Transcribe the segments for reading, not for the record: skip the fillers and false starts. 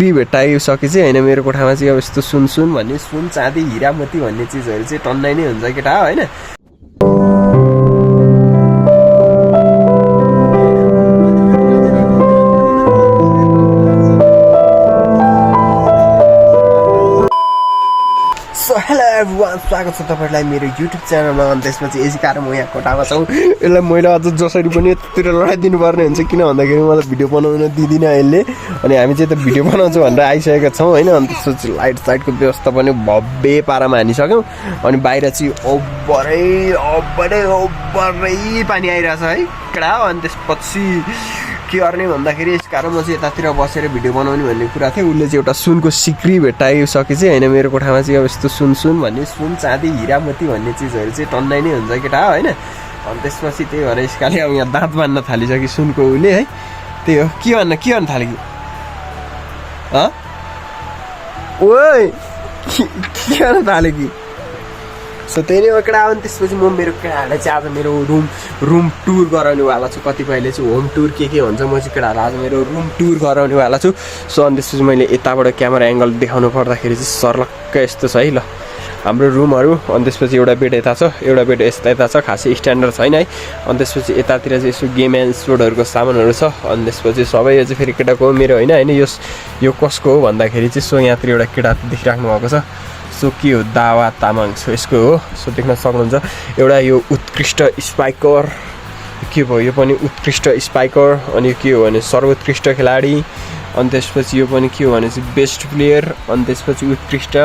सिक्री भेटाइसकेपछि होइन मेरो कोठामा चाहिँ अब यस्तो सुन भन्ने सुन चाँदी हिरामती भन्ने चिजहरू चाहिँ टन्नै नै हुन्छ केटा होइन। हेलो एभ्रिवान, स्वागत छ तपाईँलाई मेरो युट्युब च्यानलमा। अनि त्यसपछि यसै कारण म यहाँ कोठामा छौँ। यसलाई मैले अझ जसरी पनि यतातिर लडाइदिनु पर्ने हुन्छ, किन भन्दाखेरि मलाई भिडियो बनाउन दिँदिनँ यसले। अनि हामी चाहिँ त भिडियो बनाउँछौँ भनेर आइसकेका छौँ होइन। अनि त्यसपछि लाइट साइटको व्यवस्था पनि भव्य पारामा हानिसक्यौँ। अनि बाहिर चाहिँ ओभरै पानी आइरहेछ है कडा। अनि त्यसपछि के गर्ने भन्दाखेरि यस कारण म चाहिँ यतातिर बसेर भिडियो बनाउने भन्ने कुरा थियो। उसले चाहिँ एउटा सुनको सिक्री भेटाइसकेपछि होइन मेरो कोठामा चाहिँ अब यस्तो सुन भन्ने सुन चाँदी हिरामती भन्ने चिजहरू चाहिँ टन्नै नै हुन्छ केटा होइन। अनि त्यसपछि त्यही भएर यसकाले अब यहाँ दाँत बाँध्न थालिसक्यो सुनको उसले है। त्यही हो, के भन्न थाल्यो कि ओइ के गर्न थाल्यो कि। सो त्यही नै हो केटा। अनि त्यसपछि म मेरो केटाहरूलाई चाहिँ आज मेरो रुम टुर गराउनेवाला छु। कतिपयले चाहिँ होम टुर के भन्छ, म चाहिँ केटाहरूलाई आज मेरो रुम टुर गराउनेवाला छु। सो अनि त्यसपछि मैले यताबाट क्यामेरा एङ्गल देखाउनु पर्दाखेरि चाहिँ सर्लक्क यस्तो छ है ल हाम्रो रुमहरू। अनि त्यसपछि एउटा बेड यता छ, एउटा बेड यता छ, खासै स्ट्यान्डर्ड छैन है। अनि त्यसपछि यतातिर चाहिँ यसो गेम एन्ड स्पोर्टहरूको सामानहरू छ। अनि त्यसपछि सबै यो चाहिँ फेरि केटाको हो, मेरो होइन यो कसको हो भन्दाखेरि चाहिँ सो यहाँतिर एउटा केटा देखिराख्नु भएको छ। सो के हो, दावा तामाङ सो यसको हो। सो देख्न सक्नुहुन्छ एउटा यो उत्कृष्ट स्पाइकर के भयो, यो पनि उत्कृष्ट स्पाइकर। अनि यो के हो भने सर्वोत्कृष्ट खेलाडी। अनि त्यसपछि यो पनि के हो भने चाहिँ बेस्ट प्लेयर। अनि त्यसपछि उत्कृष्ट,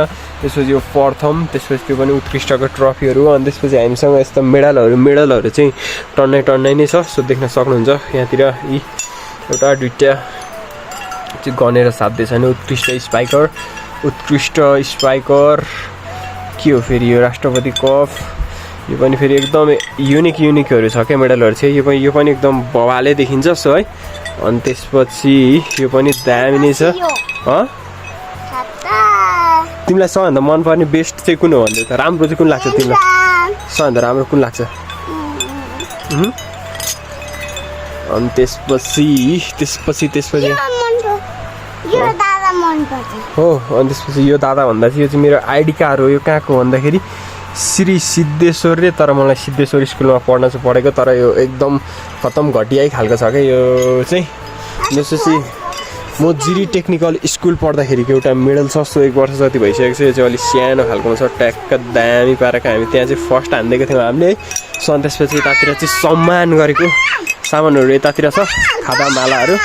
त्यसपछि यो प्रथम, त्यसपछि त्यो पनि उत्कृष्टको ट्रफीहरू। अनि त्यसपछि हामीसँग यस्तो मेडलहरू चाहिँ टन्नै नै छ। सो देख्न सक्नुहुन्छ यहाँतिर यी एउटा दुईवटा चाहिँ गनेर साध्य छैन। उत्कृष्ट स्पाइकर के हो फेरि यो राष्ट्रपति कप, यो पनि फेरि एकदमै युनिकहरू छ क्या मेडलहरू चाहिँ। यो पनि एकदम बवाले देखिन्छ सो है। अनि त्यसपछि यो पनि दामी नै छ। तिमीलाई सबभन्दा मनपर्ने बेस्ट चाहिँ कुन हो भन्दै त, राम्रो चाहिँ कुन लाग्छ तिमीलाई, सबभन्दा राम्रो कुन लाग्छ? अनि त्यसपछि हो। अनि त्यसपछि यो दादा भन्दा चाहिँ यो चाहिँ मेरो आइडी कार्ड हो। यो कहाँको भन्दाखेरि श्री सिद्धेश्वर रे, तर मलाई सिद्धेश्वर स्कुलमा पढ्न चाहिँ पढेको, तर यो एकदम खतम घटिया खालको छ क्या यो चाहिँ। त्यसपछि म जिरी टेक्निकल स्कुल पढ्दाखेरिको एउटा मेडल छ। सो 1 वर्ष जति भइसकेको छ। यो चाहिँ अलिक सानो खालकोमा छ, ट्याक्क दामी पाराको। हामी त्यहाँ चाहिँ फर्स्ट हानिदिएको थियौँ हामीले है। सो अनि त्यसपछि यतातिर चाहिँ सम्मान गरेको सामानहरू यतातिर छ, खादा मालाहरू।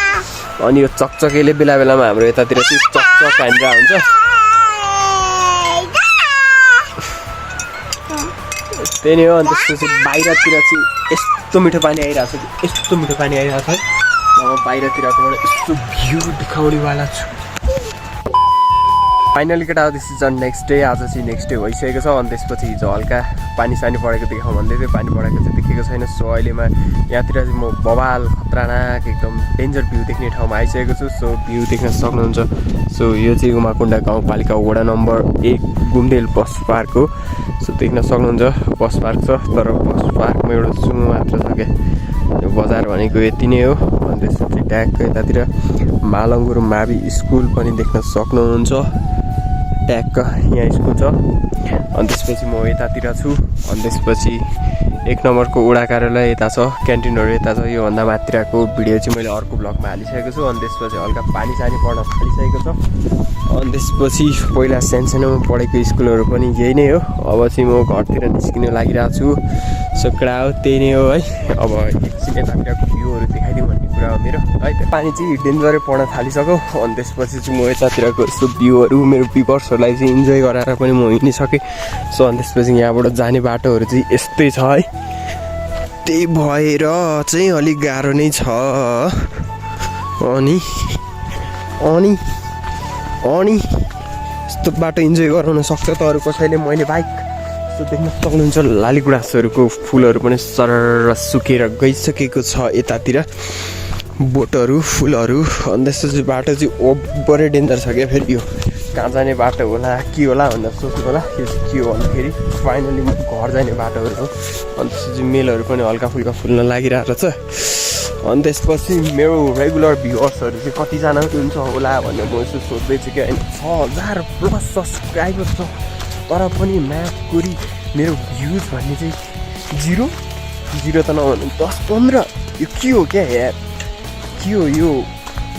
अनि यो चकचकेले बेलामा हाम्रो यतातिर चाहिँ चकचक हानिरहेको हुन्छ। त्यही नै हो। अनि त्यसपछि बाहिरतिर चाहिँ यस्तो मिठो पानी आइरहेको छ, यस्तो मिठो पानी आइरहेको छ है। म बाहिरतिरकोबाट यस्तो भ्यू देखाउनेवाला छु। फाइनली केटा दिस इज नेक्स्ट डे। आज चाहिँ नेक्स्ट डे भइसकेको छ। अनि त्यसपछि हिजो हल्का पानी परेको देखाउँ भन्दै थियो, पानी परेको चाहिँ देखेको छैन। सो अहिलेमा यहाँतिर चाहिँ म बवाल खतरानाक एकदम डेन्जर भ्यू देख्ने ठाउँमा आइसकेको छु। सो भ्यू देख्न सक्नुहुन्छ। सो यो चाहिँ उमाकुण्डा गाउँपालिका वडा नम्बर 1 घुमदेल बस पार्क हो। सो देख्न सक्नुहुन्छ बस पार्क छ, तर बस पार्कमा एउटा जू मात्र छ क्या। यो बजार भनेको यति नै हो। अनि त्यसपछि ट्याक्क यतातिर मालङ्गुर मावि स्कुल पनि देख्न सक्नुहुन्छ। ट्याक्क यहाँ स्कुल छ। अनि त्यसपछि म यतातिर छु। अनि त्यसपछि 1 नम्बरको वडा कार्यालय यता छ, क्यान्टिनहरू यता छ। योभन्दा माथिरको भिडियो चाहिँ मैले अर्को ब्लगमा हालिसकेको छु। अनि त्यसपछि हल्का पानी पर्न थालिसकेको छ। अनि त्यसपछि पहिला सानोमा पढेको स्कुलहरू पनि यही नै हो। अब चाहिँ म घरतिर निस्किन लागिरहेको छु। सो कडा हो, त्यही नै हो है। अब एकछिन यतातिरको भ्यूहरू देखाइदिउँ भन्ने कुरा हो मेरो है। पानी चाहिँ डेन्जरै पर्न थालिसक्यो। अनि त्यसपछि चाहिँ म यतातिरको यस्तो भ्यूहरू मेरो भ्युवर्सहरूलाई चाहिँ इन्जोय गराएर पनि म हिँडिसकेँ। सो अनि त्यसपछि यहाँबाट जाने बाटोहरू चाहिँ यस्तै छ है। त्यही भएर चाहिँ अलिक गाह्रो नै छ। अनि यस्तो बाटो इन्जोय गराउन सक्छ त अरू कसैले। मैले बाइक यस्तो देख्न सक्नुहुन्छ लालीगुँरासहरूको फुलहरू पनि सरर सुकेर गइसकेको छ यतातिर, बोटहरू फुलहरू। अनि त्यसपछि बाटो चाहिँ ओभरै डेन्जर छ क्या। फेरि यो कहाँ जाने बाटो होला के होला भनेर सोच्नु होला। यो चाहिँ के हो भन्दाखेरि फाइनली घर जाने बाटोहरू हो। अनि त्यसपछि मेलहरू पनि हल्का फुल्का फुल्न लागिरहेको छ। अनि त्यसपछि मेरो रेगुलर भ्युअर्सहरू चाहिँ कतिजना हुन्छ होला भनेर म यसो सोध्दैछु कि होइन 6000+ सब्सक्राइबर छ तर पनि म्याथकोरी मेरो भ्युज भन्ने चाहिँ 0 त नभनु 10-15 यो के हो क्या यार के हो यो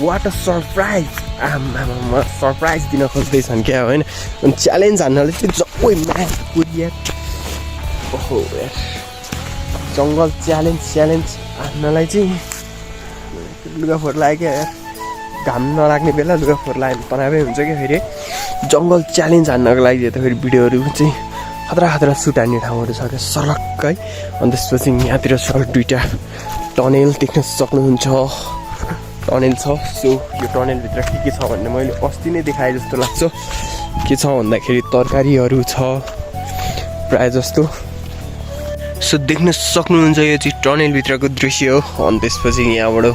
वाट अ सरप्राइज आमा सरप्राइज दिन खोज्दैछन् क्या होइन अनि च्यालेन्ज हान्नले चाहिँ जबै म्याथकोरी यार ओहो यार जङ्गल च्यालेन्ज हान्नलाई चाहिँ लुगाफोर लाग्यो क्या यार घाम नलाग्ने बेला लुगाफोर लाग्यो तनावै हुन्छ क्या फेरि जङ्गल च्यालेन्ज हान्नको लागि त फेरि भिडियोहरू चाहिँ खतरा सुट हान्ने ठाउँहरू छ क्या सडक है अनि त्यसपछि यहाँतिर छ 2टा टनेल देख्न सक्नुहुन्छ टनेल छ सो यो टनेलभित्र के छ भन्ने मैले अस्ति नै देखाएँ जस्तो लाग्छ के छ भन्दाखेरि तरकारीहरू छ प्राय जस्तो सो देख्न सक्नुहुन्छ यो चाहिँ टनेलभित्रको दृश्य हो अनि त्यसपछि यहाँबाट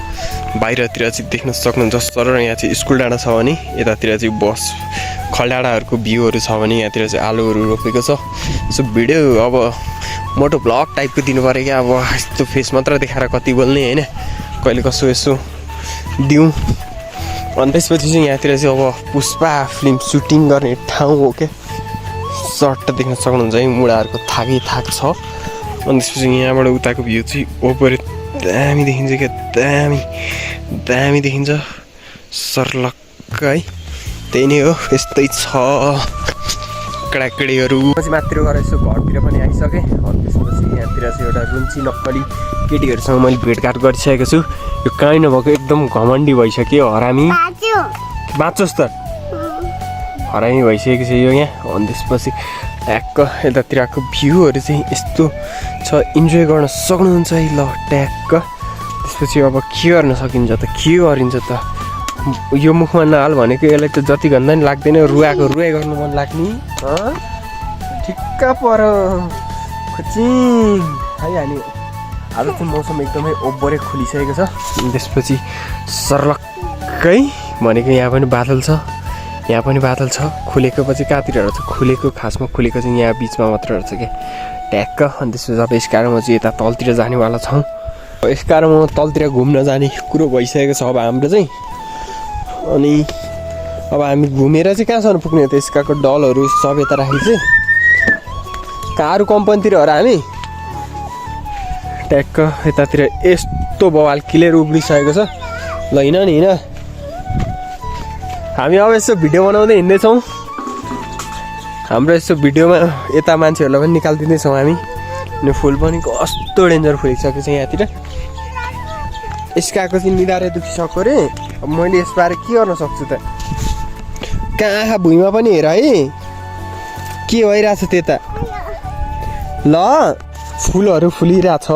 बाहिरतिर चाहिँ देख्न सक्नुहुन्छ सर यहाँ चाहिँ स्कुल डाँडा छ भने यतातिर चाहिँ बस खलडाँडाहरूको भ्यूहरू छ भने यहाँतिर चाहिँ आलुहरू रोपेको छ सो भिडियो अब मोटो भ्लग टाइपको दिनु पऱ्यो क्या अब यस्तो फेस मात्र देखाएर कति बोल्ने होइन कहिले कसो यसो दिउँ अनि त्यसपछि चाहिँ यहाँतिर चाहिँ अब पुष्पा फिल्म सुटिङ गर्ने ठाउँ हो क्या सर्ट देख्न सक्नुहुन्छ है मुढाहरूको थाक छ अनि त्यसपछि यहाँबाट उताको भ्यू चाहिँ ओपर दामी देखिन्छ क्या दामी देखिन्छ सर्लक्क है त्यही नै हो यस्तै छ कडाकडीहरू पछि मात्र गएर यसो घरतिर पनि आइसकेँ अनि त्यसपछि यहाँतिर चाहिँ एउटा रुन्ची नक्कली केटीहरूसँग मैले भेटघाट गरिसकेको छु यो काहीँ नभएको एकदम घमण्डी भइसक्यो हरामी बाँचोस् त हरामी भइसकेको छ यो यहाँ अनि त्यसपछि ट्याक्क यतातिरको भ्यूहरू चाहिँ यस्तो छ इन्जोय गर्न सक्नुहुन्छ है ल ट्याक्क त्यसपछि अब के गर्न सकिन्छ त के गरिन्छ त यो मुखमा नहाल भनेको यसलाई त जति भन्दा नि लाग्दैन रुवाई गर्नु मन लाग्ने ठिक्क पर खुचिङ खाइहाल्यो आज चाहिँ मौसम एकदमै ओभरै खुलिसकेको छ त्यसपछि सर्लक्कै भनेको यहाँ पनि बादल छ खुलेको पछि कहाँतिर रहेछ खुलेको खासमा खुलेको चाहिँ यहाँ बिचमा मात्र रहेछ क्या ट्याक्क अनि त्यसपछि अब यसकारमा चाहिँ यता तलतिर जानेवाला छौँ यसकारमा तलतिर घुम्न जाने कुरो भइसकेको छ अब हाम्रो चाहिँ अनि अब हामी घुमेर चाहिँ कहाँसम्म पुग्ने हो त यसकाको डलहरू सब यता राखेको चाहिँ कारु कम्पनीतिर हो र हामी ट्याक्क यतातिर यस्तो बवाल क्लियर उब्रिसकेको छ ल हिँड नि हिँड हामी अब यसो भिडियो बनाउँदै हिँड्दैछौँ हाम्रो यसो भिडियोमा यता मान्छेहरूलाई पनि निकालिदिँदैछौँ हामी अनि फुल पनि कस्तो डेन्जर फुलिसकेको छ यहाँतिर यसकाको चाहिँ निधारे दुखिसक्यो अरे अब मैले यसबारे के गर्न सक्छु त कहाँ भुइँमा पनि हेर है के भइरहेछ त्यता ल फुलहरू फुलिरहेछ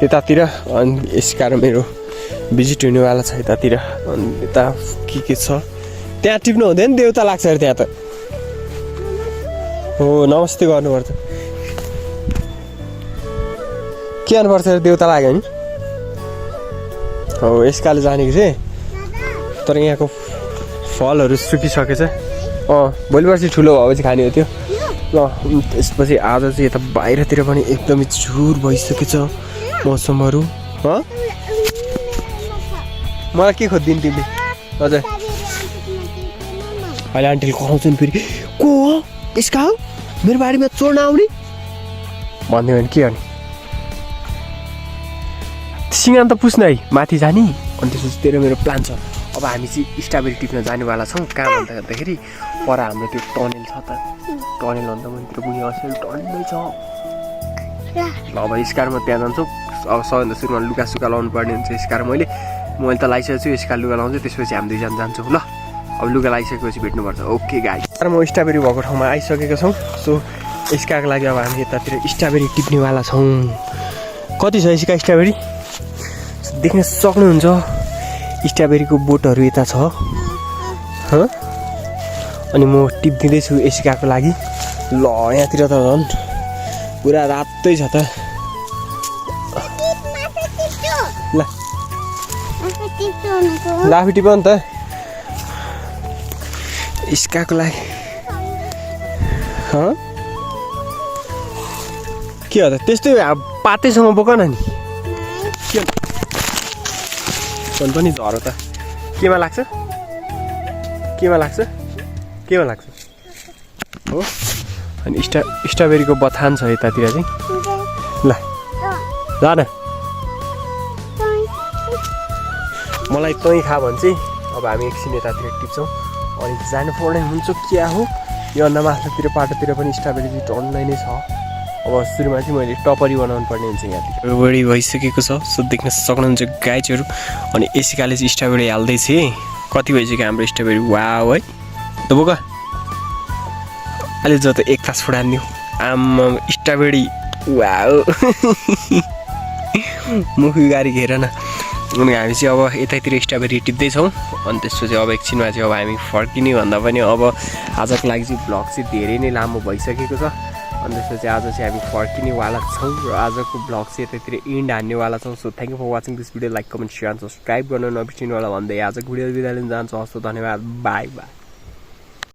यतातिर अनि यसकारण मेरो भिजिट हुनेवाला छ यतातिर अनि यता के छ त्यहाँ टिप्नु हुँदैन देउता लाग्छ अरे त्यहाँ त हो नमस्ते गर्नुपर्छ के गर्नुपर्छ अरे देउता लाग्यो नि हो यसकाले जानेको चाहिँ तर यहाँको फलहरू सुकिसकेछ भोलि पर्सि ठुलो भएपछि खाने हो त्यो ल त्यसपछि आज चाहिँ यता बाहिरतिर पनि एकदमै झुर भइसकेको छ मौसमहरू मलाई के खोजिदिनु तिमीले हजुर अहिले आन्टीले कराउँछन् फेरि को हो यसका हो मेरो बारीमा चोर्न आउने भन्यो भने के गर्ने सिँगान त पुस्न है माथि जाने अनि त्यसपछि तेरो मेरो प्लान छ अब हामी चाहिँ स्ट्रबेरी टिप्न जानेवाला छौँ कहाँ भन्दाखेरि पर हाम्रो त्यो टनेल छ त टनेल भन्दा मन्दिर पुग्यो असल टनेलै छ ल अब यसकारमा त्यहाँ जान्छौँ अब सबभन्दा सुरुमा लुगा सुगा लाउनु पर्ने हुन्छ यसकारण मैले त लगाइसकेको छु यसका लुगा लाउँछु त्यसपछि हामी दुईजना जान्छौँ ल अब लुगा लगाइसकेपछि भेट्नुपर्छ ओके गाइस म स्ट्रबेरी भएको ठाउँमा आइसकेको छौँ सो यसकाको लागि अब हामी यतातिर स्ट्रबेरी टिप्नेवाला छौँ कति छ यसका स्ट्रबेरी देख्न सक्नुहुन्छ स्ट्रबेरीको बोटहरू यता छ अनि म टिप्दिँदैछु यसकाको लागि ल यहाँतिर त झन् पुरा रातै छ त ल आफै टिप नि त इसकाको लागि के हो त त्यस्तै पातैसँग बोक न नि मन पनि झरो त केमा लाग्छ केमा लाग्छ केमा लाग्छ हो अनि स्ट्रबेरीको बथान छ यतातिर चाहिँ ल जा न मलाई तँ खा भन्छ चाहिँ अब हामी एकछिन यतातिर टिप्छौँ अनि जानुपर्ने हुन्छ क्या हो यो अन्त माथिल्लोतिर पाटोतिर पनि स्ट्रबेरी चाहिँ टन्नै नै छ अब सुरुमा चाहिँ मैले टपरी बनाउनु पर्ने हुन्छ यहाँतिर बढी भइसकेको छ सो देख्न सक्नुहुन्छ गाइजहरू अनि एसिकाले चाहिँ स्ट्रबेरी हाल्दैछ है कति भइसक्यो हाम्रो स्ट्रबेरी वाउ है त बोक अहिले जो त एक क्लास फुटानिदियो आमा स्ट्रबेरी वाउ मुखी गाडी घेर न अनि हामी चाहिँ अब यतैतिर स्ट्रबेरी टिप्दैछौँ अनि त्यसपछि अब एकछिनमा चाहिँ अब हामी फर्किने भन्दा पनि अब आजको लागि चाहिँ भ्लग चाहिँ धेरै नै लामो भइसकेको छ अनि त्यसपछि आज चाहिँ हामी फर्किनेवाला छौँ र आजको भ्लग चाहिँ यतैतिर इन्ड हान्नेवाला छौँ so thank you for watching this video like comment share and subscribe गर्न नबिर्सिनु होला भन्दै आजको भिडियो बिदा लिन जान्छु हस् त धन्यवाद बाई बाई